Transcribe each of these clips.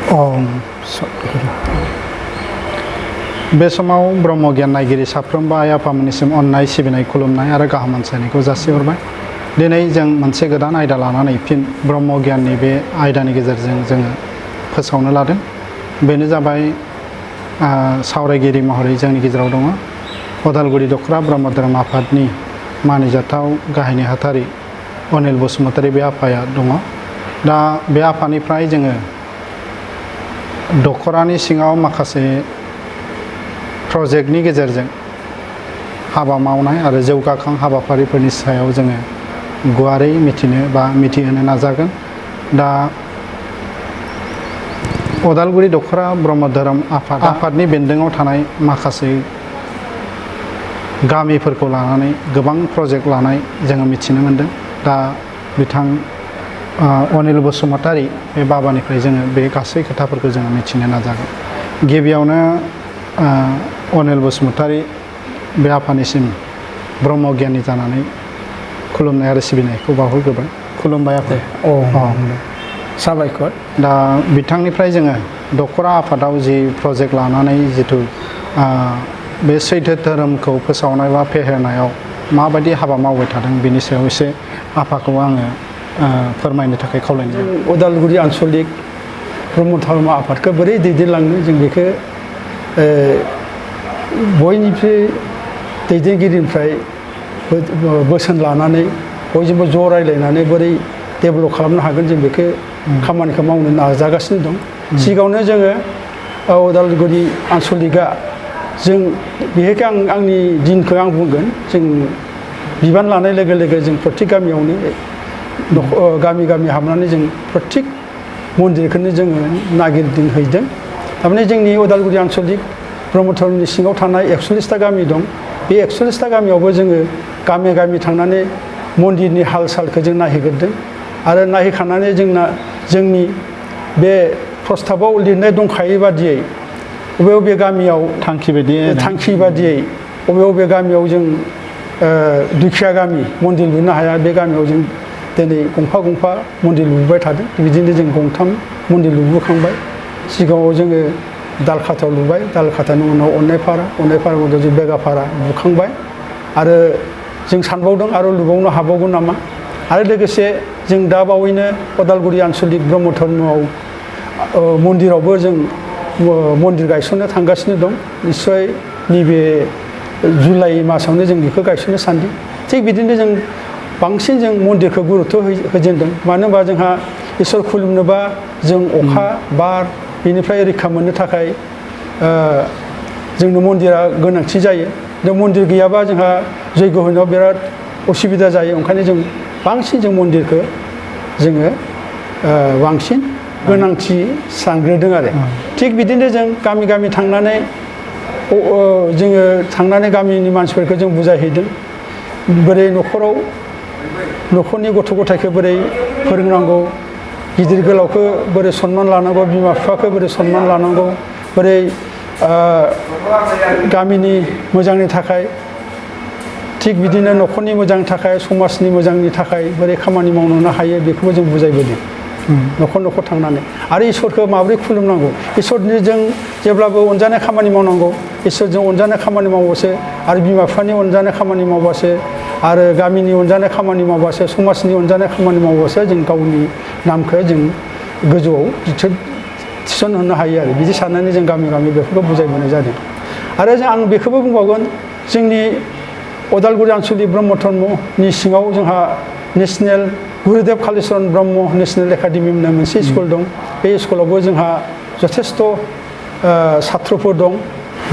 ओम सतगुरु बे समाव ब्रह्म गियान नायगिरि साफ्रोमबो आइ आफामोननिसिम अननाय सिबिनाय खुलुमनाय आरो गाहाम हामलायनायखौ जासिहरबाय। दिनै जों मोनसे गोदान आयदा लानानै फिन ब्रह्म गियाननि बे आयदानि गेजेरजों जोङो फोसावनो लादों। बेनो जाबाय सावरायगिरि महरै जोंनि गेजेराव दङ उदालगुरि दख'रा ब्रह्म धोरोम आफादनि मानिजाथाव गाहाय नेहाथारि अनिल बसुमतारी बे आफाया दङ। दा बे आफानिफ्राय जोङो दख'रानि सिङाव माखासे प्रजेक्टनि गेजेरजों हाबा मावनाय आरो जौगाखां हाबाफारिफोरनि सायाव जोङो गुवारै मिथिनो बा मिथिहोनो नाजागोन। दा उदालगुरि दख'रा ब्रह्म धोरोम आफादनि बेन्दोङाव थानाय माखासे गामिफोरखौ लानानै गोबां प्रजेक्ट लानाय जोङो मिथिनो मोनदों। दा बिथां अनिल बसुमतारी बे बाबानिफ्राय जोङो बे गासै खोथाफोरखौ जोङो मिथिनो नाजागोन। गिबियावनो अनिल बसुमतारी बे आफानिसिम ब्रह्म गियानी जानानै खुलुमनाय आरो सिबिनायखौ बावहरग्रोबाय। खुलुमबाय आफा। साबायखर। दा बिथांनिफ्राय जोङो दख'रा आफादाव जि प्रजेक्ट लानानै जिथु बे सैथो धोरोमखौ फोसावनाय बा फेहेरनायाव माबायदि हाबा मावबाय थादों बेनि सायाव एसे आफाखौ आङो फोरमायनो थाखाय खावलायनाय। उदालगुरि आन्चलिक ब्रह्म धर्म आफादखौ बोरै दैदेनलांनो जों बेखौ बयनिफ्राय दैदेनगिरिनिफ्राय बोसोन लानानै बयजोंबो ज' रायलायनानै बोरै डेभेलप खालामनो हागोन जों बेखौ खामानिखौ मावनो नाजागासिनो दं। सिगाङावनो जोङो उदालगुरि आन्चलिकआ जों बेहाय आंनि दिनखौ आं बुंगोन। जों बिबान लानाय लोगो लोगो जों प्रत्येक गामियावनो गामि गामि हाबनानै जों प्रत्येक मन्दिरखौनो जोङो नागिरदिंहैदों। थारमाने जोंनि उदालगुरि आन्चलिक ब्रह्म धर्मनि सिङाव थानाय 41टा गामि दं। बे 41टा गामियावबो जोङो गामि गामि थांनानै मन्दिरनि हाल सालखौ जों नायहैग्रोदों आरो नायहैखांनानै जोंनि बे प्रस्ताबाव लिरनाय दंखायै बादियै बबे गामियाव थांखि बादियै बबे गामियाव जों दुखिया गामि मन्दिर लुनो हाया बे गामियाव जों दिनै गंफा गंफा मन्दिर लुबोबाय थादों। बिदिनो जों गंथाम मन्दिर लुबोखांबाय। सिगाङाव जोङो दालखाथायाव लुबाय, दालखाथानि उनाव अन्नायपारा उनाव जों बेगापारा लुखांबाय आरो जों सानबावदों आरो लुबावनो हाबावगोन नामा। आरो लोगोसे जों दा बावैनो उदालगुरि आन्चलिक ब्रह्म धर्मआव मन्दिरावबो जों मन्दिर गायसननो थांगासिनो दं। निस्सय नैबे जुलाइ मासावनो जों बेखौ गायसननो सानदों। थिग बिदिनो जों बांसिन जों मन्दिरखौ गुरुत्थ' होजेनदों। मानो होनबा जोंहा इसोर खुलुमनोबा जों अखा बार बेनिफ्राय रैखा मोननो थाखाय जोंनो मन्दिरा गोनांथि जायो। दा मन्दिर गैयाबा जोंहा जैग' होनायाव बिराद असुबिदा जायो। ओंखायनो जों बांसिन जों मन्दिरखौ जोङो बांसिन गोनांथि सानग्रोदों आरो। थिग बिदिनो जों गामि गामि थांनानै जोङो गामिनि मानसिफोरखौ जों बुजायहैदों। बोरै न'खरनि गथ' गथायखौ बोरै फोरोंनांगौ, गिदिर गोलावखौ बोरै सनमान लानांगौ, बिमा बिफाखौ बोरै सनमान लानांगौ, बोरै गामिनि मोजांनि थाखाय थिग बिदिनो न'खरनि मोजांनि थाखाय समाजनि मोजांनि थाखाय बोरै खामानि मावनो हायो बेखौबो जों बुजायबोदों न'खर न'खर थांनानै। आरो इसोरखौ माबोरै खुलुमनांगौ, इसोरजों जेब्लाबो अनजानाय खामानि मावनांगौ। इसोरजों अनजानाय खामानि मावबासो आरो बिमा बिफानि अनजानाय खामानि मावबासो आरो गामिनि अनजानाय खामानि मावबासो समाजनि अनजानाय खामानि मावबासो जों गावनि नामखौ जों गोजौआव थिसनहोनो हायो आरो बिदि साननानै जों गामि गामि बेफोरखौ बुजायबोनाय जादों। आरो आं बेखौबो बुंबावगोन, जोंनि उदालगुरि आन्चलिक ब्रह्म धर्मनि सिङाव जोंहा national Gurudev Kalicharan Brahma national academy होननाय मोनसे स्कुल दं। बे स्कुलावबो जोंहा जथेस्थ' साथ्रफोर दं।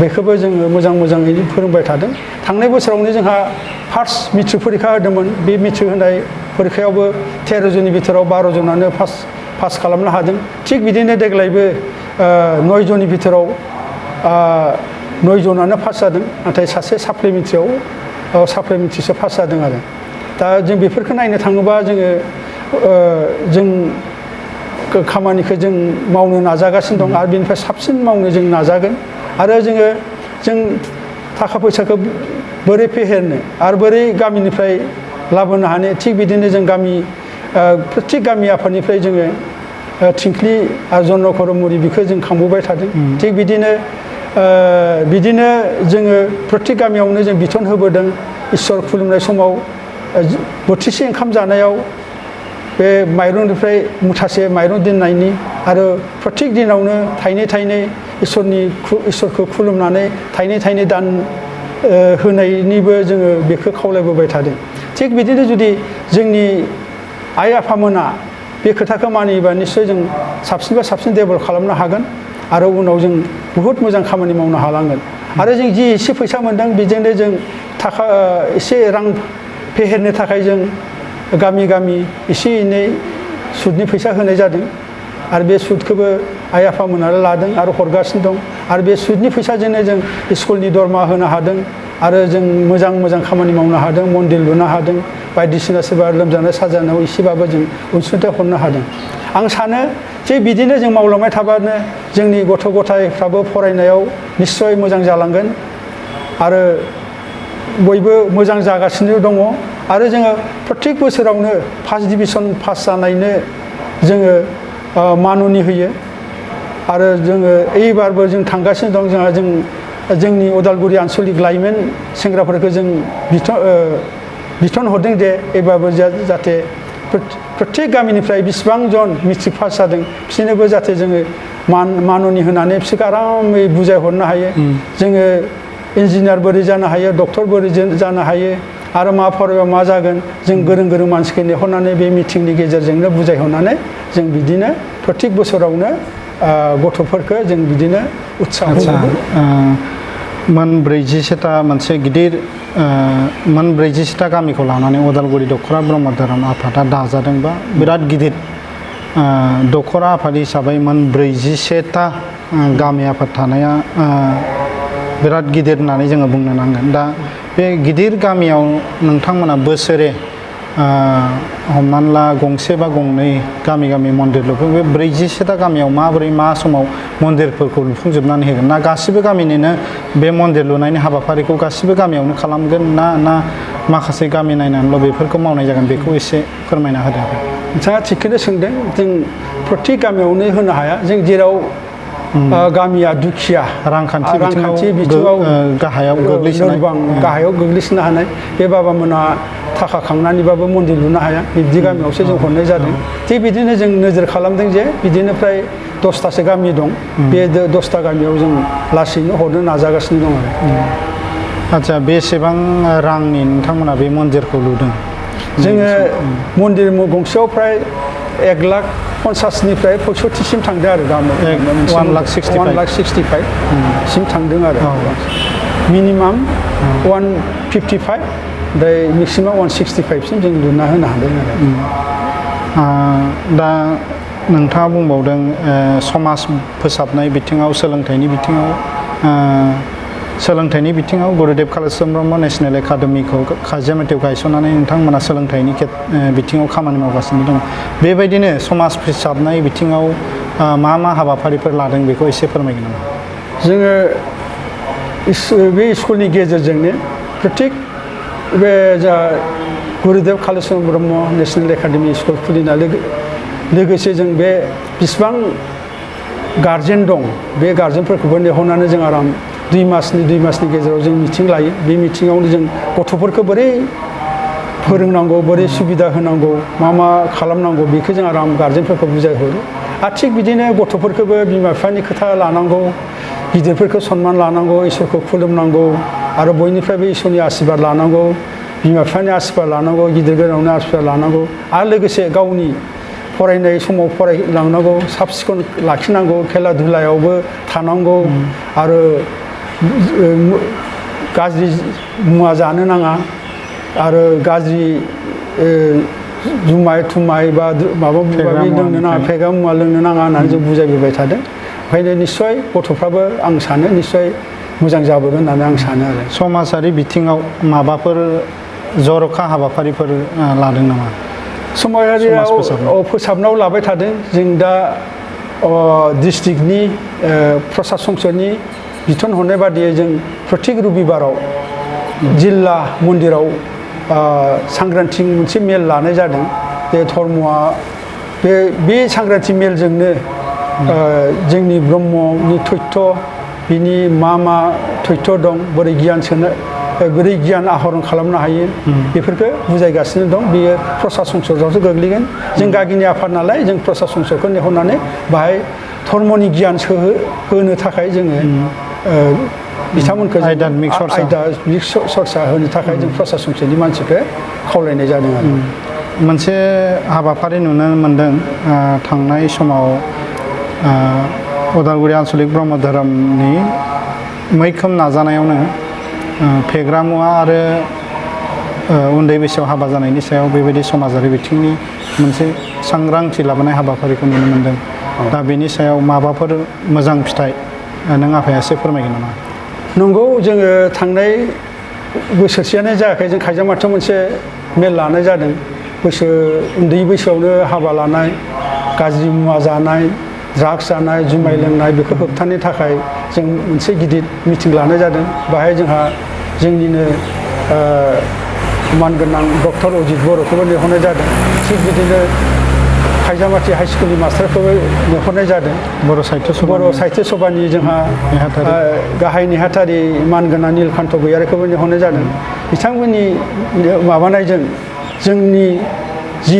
बेखौबो जोङो मोजाङै फोरोंबाय थादों। थांनाय बोसोरावनो जोंहा फार्स्ट मेट्रिक परिखा होदोंमोन। बे मेट्रिक होनाय परिखायावबो 13 जननि बिथोराव 12 जनानो पास खालामनो हादों। थिग बिदिनो देग्लायबो 9 जननि बिथोराव 9 जनानो पास जादों। नाथाय सासे साप्लिमेन्टारिसो पास जादों आरो। दा जों बेफोरखौ नायनो थाङोबा जों खामानिखौ जों मावनो नाजागासिनो दं आरो बेनिफ्राय साबसिन मावनो जों नाजागोन। आरो जों थाखा फैसाखौ बोरै फेहेरनो आरो बोरै गामिनिफ्राय लाबोनो हानो, थिग बिदिनो जों प्रत्येक गामि आफादनिफ्राय जोङो थिंख्लि आरो जन्न खरमुरि बेखौ जों खांबोबाय थादों थिग बिदिनो जोङो प्रत्येक गामियावनो जों बिथोन होबोदों इसोर खुलुमनाय समाव बोथिसे ओंखाम जानायाव बे माइरंनिफ्राय मुथासे माइरं दोननायनि आरो प्रत्येक दिनावनो थाइनै थाइनै इसोरखौ खुलुमनानै थाइनै थाइनै दान होनायनिबो जोङो बेखौ खावलायबोबाय थादों थिग बिदिनो जुदि जोंनि आइ आफामोना बे खोथाखौ मानियोबा निस्सय जों साबसिनबा साबसिन डेभेलप खालामनो हागोन आरो उनाव जों बहुद मोजां खामानि मावनो हालांगोन आरो जों जि एसे फैसा मोनदों बेजोंनो जों थाखा एसे रां फेहेरनो थाखाय जों गामि गामि एसे एनै सुदनि फैसा होनाय जादों आरो बे सुदखौबो आइ आफामोना लादों आरो हरगासिनो दं आरो बे सुदनि फैसाजोंनो जों स्कुलनि दरमा होनो हादों आरो जों मोजां मोजां खामानि मावनो हादों मन्दिर लुनो हादों बायदिसिना सोरबा लोमजानाय साजानायाव एसेबाबो जों अनसुंथाइ हरनो हादों आं सानो जे बिदिनो जों मावलांबाय थाबानो जोंनि गथ' गथायफ्राबो फरायनायाव निस्सय मोजां जालांगोन आरो बयबो मोजां जागासिनो दङ आरो जोङो प्रत्येक बोसोरावनो फार्स्ट डिभिजन पास जानायनो जोङो माननि होयो आरो जोङो एबारबो जों थांगासिनो दं जोंनि उदालगुरि आन्सलिक लाइमोन सेंग्राफोरखौ जों बिथोन हरदों जे एबारबो जाहाथे प्रत्येक गामिनिफ्राय बेसेबां जन मेट्रिक पास जादों बिसोरनोबो जाहाथे जोङो माननि होनानै बिसोरखौ आरामै बुजायहरनो हायो जोङो इन्जिनियार बोरै जानो हायो डक्टर बोरै जानो हायो आरो मा फरायबा मा जागोन जों गोरों गोरों मानसिखौ लेंहरनानै बे मिटिंनि गेजेरजोंनो बुजायहरनानै जों बिदिनो प्रत्येक बोसोरावनो गथ'फोरखौ जों बिदिनो उत्साह मोन 47टा मोनसे गिदिर मोन 47टा गामिखौ लानानै उदालगुरि दख'रा ब्रह्म धोरोम आफादा दाजादोंबा बिराद गिदिर दख'रा आफाद हिसाबै मोन 41टा गामि आफाद थानाया बिराद गिदिर होननानै जोङो बुंनो नांगोन दा बे गिदिर गामियाव नोंथांमोना बोसोरे हमनानै ला गंसे बा गंनै गामि गामि मन्दिर लुफुं बे 47टा गामियाव माबोरै मा समाव मन्दिरफोरखौ लुफुंजोबनानै होगोन ना गासिबो गामिनिनो बे मन्दिर लुनायनि हाबाफारिखौ गासिबो गामियावनो खालामगोन ना माखासे गामि नायनानैल' बेफोरखौ मावनाय जागोन बेखौ एसे फोरमायना होदो नोंथाङा थिगखौनो सोंदों जों प्रत्येक गामियावनो होनो हाया जों जेराव गामिया दुखिया रांखान्थि बिथिङाव गाहायाव गोग्लैसोनो हानाय बे बाबामोना थाखा खांनानैबाबो मन्दिर लुनो हाया बिदि गामियावसो जों हरनाय जादों थिग बिदिनो जों नोजोर खालामदों जे बिदिनो फ्राय 10टासो गामि दं बे 10टा गामियाव जों लासैनो हरनो नाजागासिनो दं आरो आच्छा बेसेबां रांनि नोंथांमोना बे मन्दिरखौ लुदों जोङो मन्दिर गंसेयाव फ्राय 1,50,निफ्राय 65,000 थांदों आरो दा 1,65,000 सिम थांदों आरो मिनिमाम 155 ओमफ्राय मेक्सिमाम 165 जों लुना होनो हादों आरो दा नोंथाङा बुंबावदों समाज फोसाबनाय बिथिङाव सोलोंथाइनि बिथिङाव गुरुदेव कालिचरण ब्रह्म नेशनेल एकाडेमिखौ खाजियामाटियाव गायसननानै नोंथांमोना सोलोंथाइनि बिथिङाव खामानि मावगासिनो दं बेबायदिनो समाज फोसाबनाय बिथिङाव मा हाबाफारिफोर लादों बेखौ एसे फोरमायगोन नामा जोङो बे स्कुलनि गेजेरजोंनो प्रत्येक बे जा Gurudev Kalicharan Brahma national academy school खुलिनाय लोगोसे जों बे बेसेबां गार्जेन दं बे गार्जेनफोरखौबो लेंहरनानै जों आराम 2 मासनि गेजेराव जों मिटिं लायो बे मिटिङावनो जों गथ'फोरखौ बोरै फोरोंनांगौ बोरै सुबिदा होनांगौ मा खालामनांगौ बेखौ जों आराम गार्जेनफोरखौ बुजायहरो आरो थिग बिदिनो गथ'फोरखौबो बिमा बिफानि खोथा लानांगौ गिदिरफोरखौ सनमान लानांगौ इसोरखौ खुलुमनांगौ आरो बयनिफ्रायबो इसोरनि आशीर्बाद लानांगौ बिमा बिफानि आशीर्बाद लानांगौ गिदिर गोलावनि आशीर्बाद लानांगौ आरो लोगोसे गावनि फरायनाय समाव फरायलांनांगौ साब सिखोन लाखिनांगौ खेला धुलायावबो थानांगौ आरो गाज्रि मुवा जानो नाङा आरो गाज्रि जुमाय बा माबा लोंनो नाङा फेग्रा मुवा लोंनो नाङा होननानै जों बुजायबोबाय थादों ओंखायनो निस्सय गथ'फ्राबो आं सानो निस्सय मोजां जाबोगोन होननानै आं सानो आरो समाजारि बिथिङाव माबाफोर जर'खा हाबाफारिफोर लादों नामा समाजारियाव फोसाबनायाव लाबाय थादों जों दा डिस्ट्रिक्टनि प्रसासननि बिथोन हरनाय बादियै जों प्रत्येक रबिबाराव जिल्ला मन्दिराव सांग्रांथि मोनसे मेल लानाय जादों बे धर्मआ बे सांग्रांथि मेलजोंनो जोंनि ब्रह्मनि तथ्य बिनि मा तथ्य दं बोरै गियान आहरन खालामनो हायो बेफोरखौ बुजायगासिनो दं। बेयो प्रसाद संसदआवसो गोग्लैगोन। जों गागिनि आफाद नालाय जों प्रसाद संसदखौ नेहरनानै बाहाय धर्मनि गियान होनो थाखाय जोङो बिथांमोनखौ आयदामिक सरसा होनो थाखाय जों प्रसाद संसदनि मानसिखौ खावलायनाय जादों आरो। मोनसे हाबाफारि नुनो मोनदों थांनाय समाव उदालगुरि आन्चलिक ब्रह्म धोरोमनि मैखोम नाजानायावनो फेग्रा मुवा आरो उन्दै बैसोआव हाबा जानायनि सायाव बेबायदि समाजारि बिथिंनि मोनसे सांग्रांथि लाबोनाय हाबाफारिखौ नुनो मोनदों। दा बेनि सायाव माबाफोर मोजां फिथाइ नों आफाया एसे फोरमायगोन नामा? नंगौ, जोङो थांनाय बोसोरसेयानो जायाखै जों खायजामाथियाव मोनसे मेल लानाय जादों। उन्दै बैसोआवनो हाबा लानाय, गाज्रि मुवा जानाय, ड्राग्स जानाय, जुमाय लोंनाय बेखौ होबथानो थाखाय जों मोनसे गिदिर मिटिं लानाय जादों। बाहाय जोंहा जोंनिनो मानगोनां डक्टर अजित बर'खौबो लिंहरनाय जादों। थिग बिदिनो खायजामाथि हाइ स्कुलनि मास्टारखौबो लिंहरनाय जादों। बर' साहित्य सभानि जोंहा गाहाय नेहाथारि मानगोनां नीलकान्त गयारिखौबो लिंहरनाय जादों। बिथांमोननि माबानायजों जोंनि जि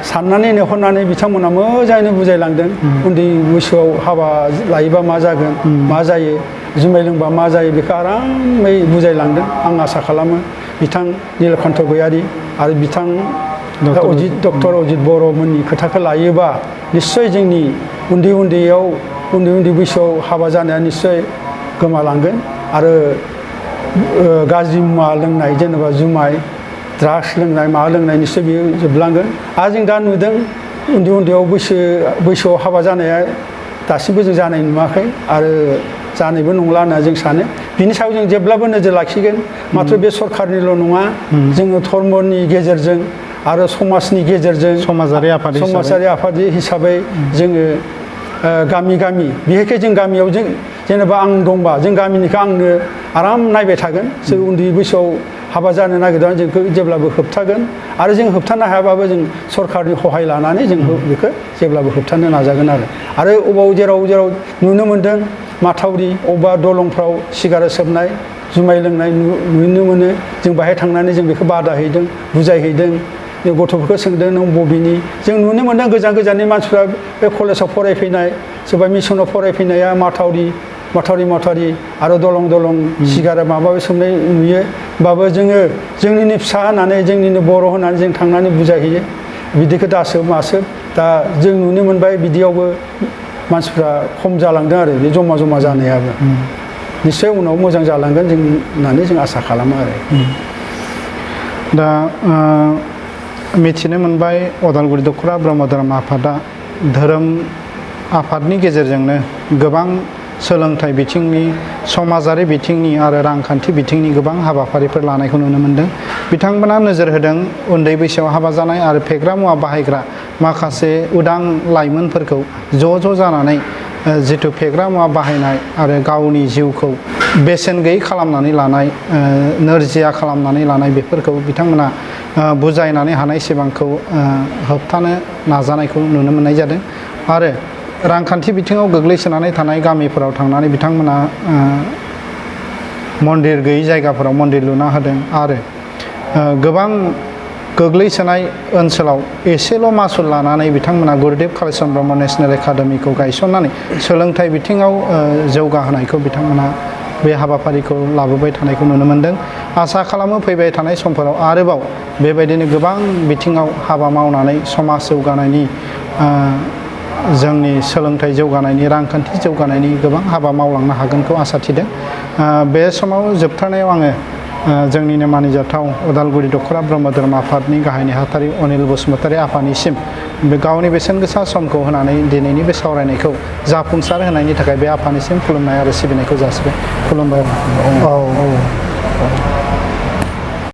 साननानै लिंहरनानै बिथांमोना मोजाङैनो बुजायलांदों। उन्दै बैसोआव हाबा लायोबा मा जागोन, मा जायो, जुमाय लोंबा मा जायो बेखौ आरामै बुजायलांदों। आं आसा खालामो बिथां नीलकान्त गयारि आरो बिथां डक्टर अजित बर'मोननि खोथाखौ लायोबा निस्सय जोंनि उन्दै बैसोआव हाबा जानाया निस्सय गोमालांगोन। आरो गाज्रि मुवा लोंनाय जेनेबा जुमाय, ड्राग्स लोंनाय, माबा लोंनाय निस्सय बेयो जोबलांगोन। आरो जों दा नुदों उन्दैयाव बैसोआव हाबा जानाया दासिमबो जों जानाय नुवाखै आरो जानायबो नंला होनना जों सानो। बिनि सायाव जों जेब्लाबो नोजोर लाखिगोन। माथ्र' बे सरखारनिल' नङा, जोङो धर्मनि गेजेरजों आरो समाजनि गेजेरजों समाजारि आफाद हिसाबै जोङो गामि बेहायनो जों गामियाव जेनेबा आं दंबा जों गामिनिखौ आंनो आराम नायबाय थागोन। सोर उन्दै बैसोआव हाबा जानो नागिरदों जोंखौ जेब्लाबो होबथागोन। आरो जों होबथानो हायाबाबो जों सरखारनि सहाय लानानै जों बेखौ जेब्लाबो होबथानो नाजागोन। आरो जेराव नुनो मोन्दों माथावरि अबेबा दलंफ्राव सिगारेट सोबनाय, जुमाय लोंनाय नुनो मोनो। जों बाहाय थांनानै जों बेखौ बादा हैदों, बुजायहैदों। गथ'फोरखौ सोंदों नों बबेनि। जों नुनो मोन्दों गोजाननि मानसिफ्रा बे कलेजाव फरायफैनाय, सोरबा मिसनाव फरायफैनाया माथावरि आरो दलं सिगारेट माबा सोबनाय नुयो। होमबाबो जोंनिनो फिसा होननानै जोंनिनो बर' होननानै जों थांनानै बुजायहैयो बिदिखौ दासोब मासोब। दा जों नुनो मोनबाय बिदियावबो मानसिफ्रा खम जालांदों आरो बे जमा जानायाबो। निस्सय उनाव मोजां जालांगोन जों होननानै जों आसा खालामो आरो। दा मिथिनो मोनबाय उदालगुरि दख'रा ब्रह्म धोरोम आफादा धोरोम आफादनि गेजेरजोंनो गोबां सोलोंथाइ बिथिंनि, समाजारि बिथिंनि आरो रांखान्थि बिथिंनि गोबां हाबाफारिफोर लानायखौ नुनो मोनदों। बिथांमोना नोजोर होदों उन्दै बैसोआव हाबा जानाय आरो फेग्रा मुवा बाहायग्रा माखासे उदां लाइमोनफोरखौ ज' जानानै जिथु फेग्रा मुवा बाहायनाय आरो गावनि जिउखौ बेसेन गैयै खालामनानै लानाय, नोरजिया खालामनानै लानाय बेफोरखौ बिथांमोना बुजायनानै हानाय सिबांखौ होबथानो नाजानायखौ नुनो मोननाय जादों। आरो रांखान्थि बिथिङाव गोग्लैसोनानै थानाय गामिफोराव थांनानै बिथांमोना मन्दिर गैयै जायगाफोराव मन्दिर लुना होदों। आरो गोबां गोग्लैसोनाय ओनसोलाव एसेल' मासुल लानानै बिथांमोना गुरुदेब कालिचरन ब्रह्म नेशनेल एकाडेमिखौ गायसननानै सोलोंथाइ बिथिङाव जौगाहोनायखौ बिथांमोना बे हाबाफारिखौ लाबोबाय थानायखौ नुनो मोनदों। आसा खालामो फैबाय थानाय समफोराव आरोबाव बेबायदिनो गोबां बिथिङाव हाबा मावनानै समाज जौगानायनि, जोंनि सोलोंथाइ जौगानायनि, रांखान्थि जौगानायनि गोबां हाबा मावलांनो हागोनखौ आसा थिदों। बे समाव जोबथारनायाव आङो जोंनिनो मानिजाथाव उदालगुरि दख'रा ब्रह्म धोरोम आफादनि गाहाय नेहाथारि अनिल बसुमतारी आफानिसिम बे गावनि बेसेन गोसा समखौ होनानै दिनैनि बे सावरायनायखौ जाफुंसार होनायनि थाखाय बे आफानिसिम खुलुमनाय आरो सिबिनायखौ जासिबाय। खुलुमबाय।